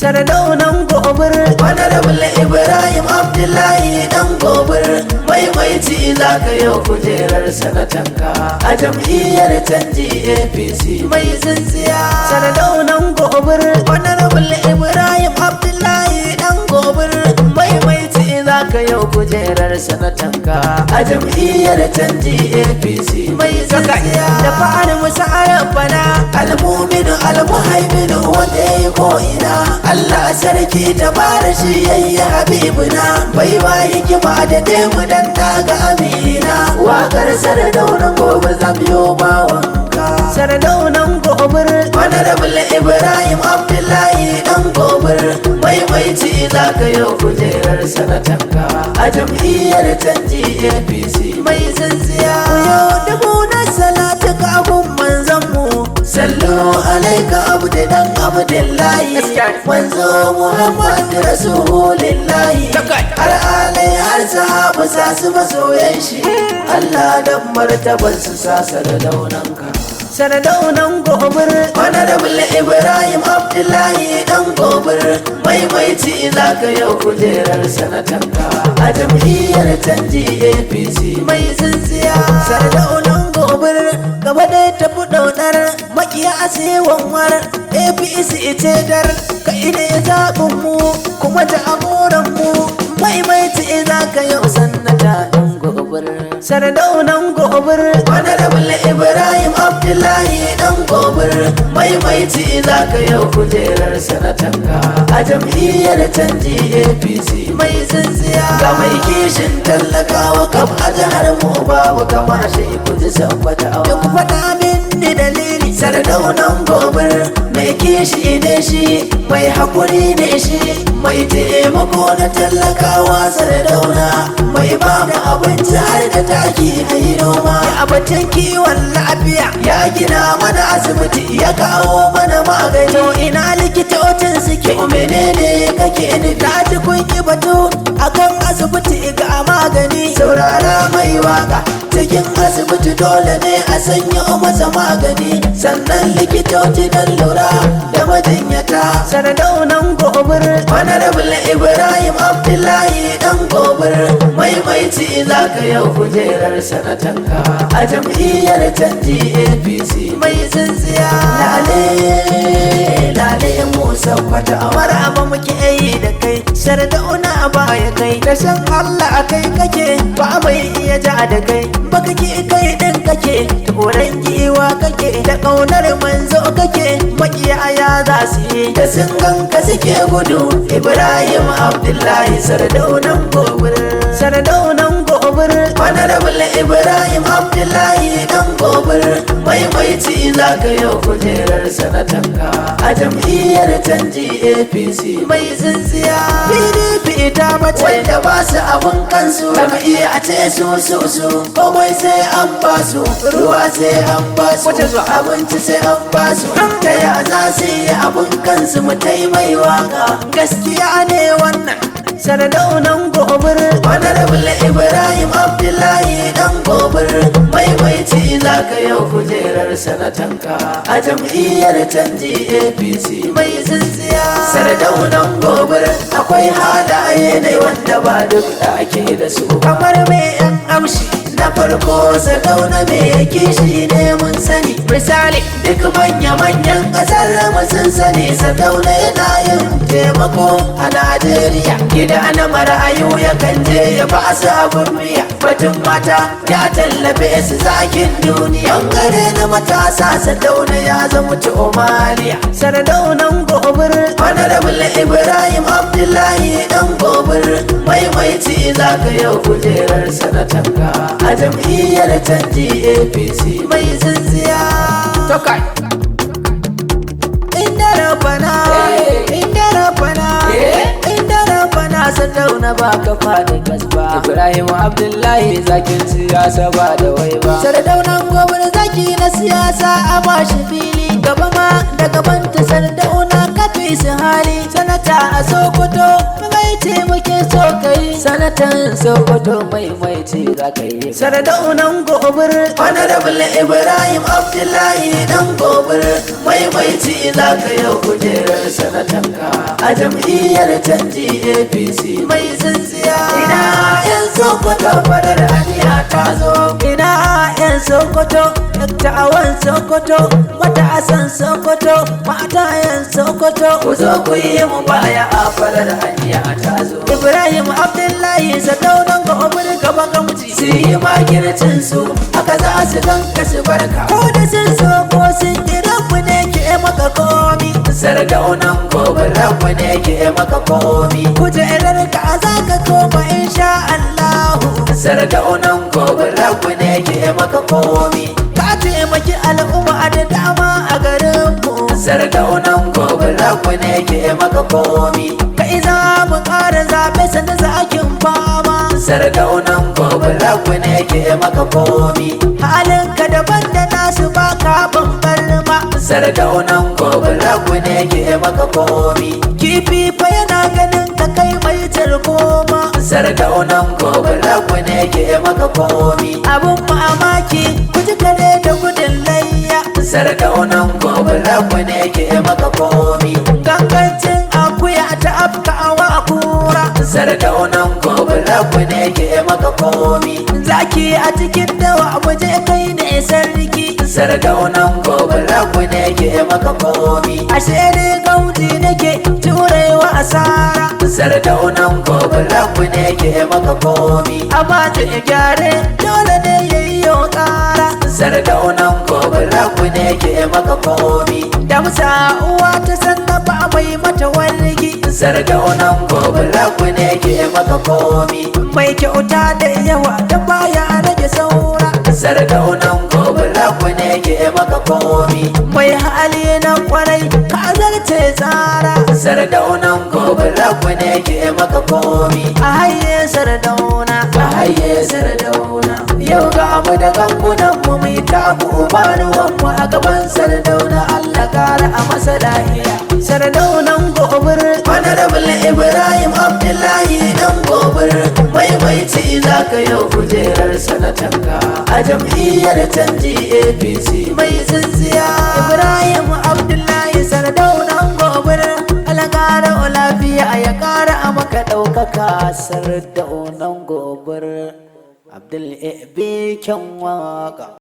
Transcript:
Sardaunan Gobir. Honorable Ibrahim Abdullahi Dan Gobir, maimaici za ka yau kujerar sanatanka a jam'iyyar canji APC mai tsintsiya. Sardaunan Gobir. Honorable Ibrahim Abdullahi Dan Gobir, maimaici za ka yau kujerar sanatanka a jam'iyyar canji APC mai tsintsiya. Da fa'ar musa bana. Almuminu almuhaiminu wanda ya yi ko'ina, Allah sarki tabara shi yayi habibuna, baiwa hikima da demu dan daga amina, wakar Sardaunan gobe zamiyo bawanka. Sardaunan Gobir. Honorable Ibrahim Abdullahi Dan Gobir, maimaici za ka yau kujerar sanatanka a jam'iyyar canji APC mai tsintsiya. Yau dubu na salatu ga abun manzanmu. Sallu alaika abdu dan Abdullahi, manzo Muhammad Rasulillahi, har alai har sahabu sasu masoyan shi, Allah dan martaban su sasa da daunanka. Sardaunan Gobir. Honorable Ibrahim Abdullahi Dan Gobir, maimaici za ka yau kujerar sanatanka a jam'iyyar canji APC mai tsintsiya. Sardaunan Gobir, gaba dai tafi ɗaunar makiya a wanwar APC ce dar ka ine zaɓin mu kuma jagoran mu, maimaici za ka yau sannata ɗan Gobir. Sardaunan Gobir. Honorable Ibrahim Abdullahi Dan Gobir, maimaici za ka yau kujerar sanatanka a jam'iyyar canji APC mai tsintsiya. Ga mai kishin tallakawa kam a jihar mu babu kama shi, ku ji sabbatawa. Da ku faɗa min ni dalili. Sardaunan Gobir mai kishi ne shi, mai haƙuri ne shi, mai taimako na tallakawa, Sardauna mai ba mu abinci har da taki a yi noma. A batun kiwon lafiya, ya gina mana asibiti, ya kawo mana magani. To ina likitocin suke? Menene kake nufi? Na ji kun yi batu akan asibiti ga magani. Saurara mai waka, cikin asibiti dole ne a sanya masa magani, sannan likitoci don lura da majinyata. Sardaunan Gobir. Honorable Ibrahim Abdullahi Dan Gobir, maimaici za ka yau kujerar sanatanka a jam'iyyar canji APC mai tsintsiya. Lale lale Musa kwata. Maraba muke yi da kai, Sardauna baya kai da san Allah kai kake, ba mai iya ja da kai, baka ki kai din kake, turan giwa kake, da kaunar manzo kake, makiyaya za su yi da sun ganka suke gudu, Ibrahim Abdullahi Sardaunan Gobir. Sardaunan Gobir. Honorable Ibrahim Abdullahi Dan Gobir, maimaici za ka yau kujerar sanatanka a jam'iyyar canji APC mai tsintsiya. PDP ta mace. Wanda ba su abun kansu, jam'iyya a ce su su su, komai sai an ba su, ruwa sai an ba su, abinci sai an ba su, ta ya za su yi abun kansu? Mu mai waka. Gaskiya ne wannan, Sardaunan Gobir. Honorable Ibrahim Abdullahi Dan Gobir, maimaici za ka yau kujerar sanatanka a jam'iyyar canji APC mai tsintsiya. Sardaunan Gobir akwai halaye ne wanda ba duk da ake da su. Kamar mai yan amshi? Na farko, Sardauna mai kishi ne, mun sani. Misali? Duk manya-manyan kasar mu sun sani, Sardauna yana yin taimako a Najeriya. Gida na marayu yakan je ya ba su abin miya. Batun mata ya tallafe su, zakin duniya. Bangare na matasa, Sardauna ya zama Omaliya. Sardaunan Gobir. Honorable Ibrahim Abdullahi Dan Gobir, maimaici za ka yau kujerar sanatanka a jam'iyyar canji APC mai tsintsiya. To kai, inda rabana, inda rabana, inda rabana, Sardauna ba ka faɗi kasba. Ibrahim Abdullahi zakin siyasa ba da wai ba. Sardaunan Gobir zaki na siyasa, a bashi fili gaba ma da gabanta, Sardauna kafi su hali, sanata a Sokoto mai. Adalci muke so kai, sanatan Sokoto maimaici za ka yi. Sardaunan Gobir. Honorable Ibrahim Abdullahi dan Gobir, maimaici za ka yau kujerar sanatanka a jam'iyyar canji APC mai tsintsiya. Ina yan Sokoto, farar aniya ta zo. Ina 'yan Sokoto, dattawan Sokoto, matasan Sokoto, matayen Sokoto. Ku zo ku yi mu baya a farar aniya ta zo. Ibrahim Abdullahi Sardaunan Gobir, gaba gamji. Su yi makircin su, haka za su ganka su barka. Ko da sun so ko sun ki, Rabbu ne ke maka komi. Sardaunan Gobir, Rabbu ne ke maka komi. Kujerar ka za ka koma insha Allahu. Sardaunan Gobir, Rabbu ne ke maka komi. Ka taimaki al'umma da dama a garinmu. Sardaunan Gobir, Rabbu ne ke maka komi. Kai za mu ƙara zaɓe sanda zakin fama. Sardaunan Gobir, Rabbu ne ke maka komi. Halinka daban da nasu, ba ka bambar ma. Sardaunan Gobir, Rabbu ne ke maka komi. Kifi fa yana ganin ka kai mai tarkoma. Sardaunan Gobir, Rabbu ne ke maka komi. Abun mamaki, ku ji kare da gudun layya. Sardaunan Gobir, Rabbu ne ke maka komi. Gangancin akuya ta afkawa kura. Sardaunan Gobir, Rabbu ne ke maka komi. Zaki a cikin dawa, mu je, kai ne sarki. Sardaunan Gobir, Rabbu ne ke maka komi. Ashe dai gauji nake turewa asara. Sardaunan Gobir, Rabbu ne ke maka komi. Amma ta gyare dole ne yayi yau kara. Sardaunan Gobir, Rabbu ne ke maka komi. Da musa uwa ta sanna ba mai mata wargi. Sardaunan Gobir, Rabbu ne ke maka komi. Mai kyauta da yawa da baya rage saura. Sardaunan Gobir, Rabbu ne ke maka komi. Mai hali na kwarai, ka zarce tsara. Sardaunan Gobir, Rabbu ne ke maka komi. A haye Sardauna. A haye Sardauna. Yau ga mu da gangunan mu mai taku ubanuwan mu a gaban Sardauna, Allah kara a masa lahiya. Sardaunan Gobir. Honorable Ibrahim Abdullahi dan Gobir, maimaici za ka yau kujerar sanatanka a jam'iyyar canji APC mai tsintsiya. Ibrahim Abdullahi Sardaunan Gobir, Allah kara lafiya ya kara a maka ɗaukaka. Sardaunan Gobir, Abdul Ebe kyan waka.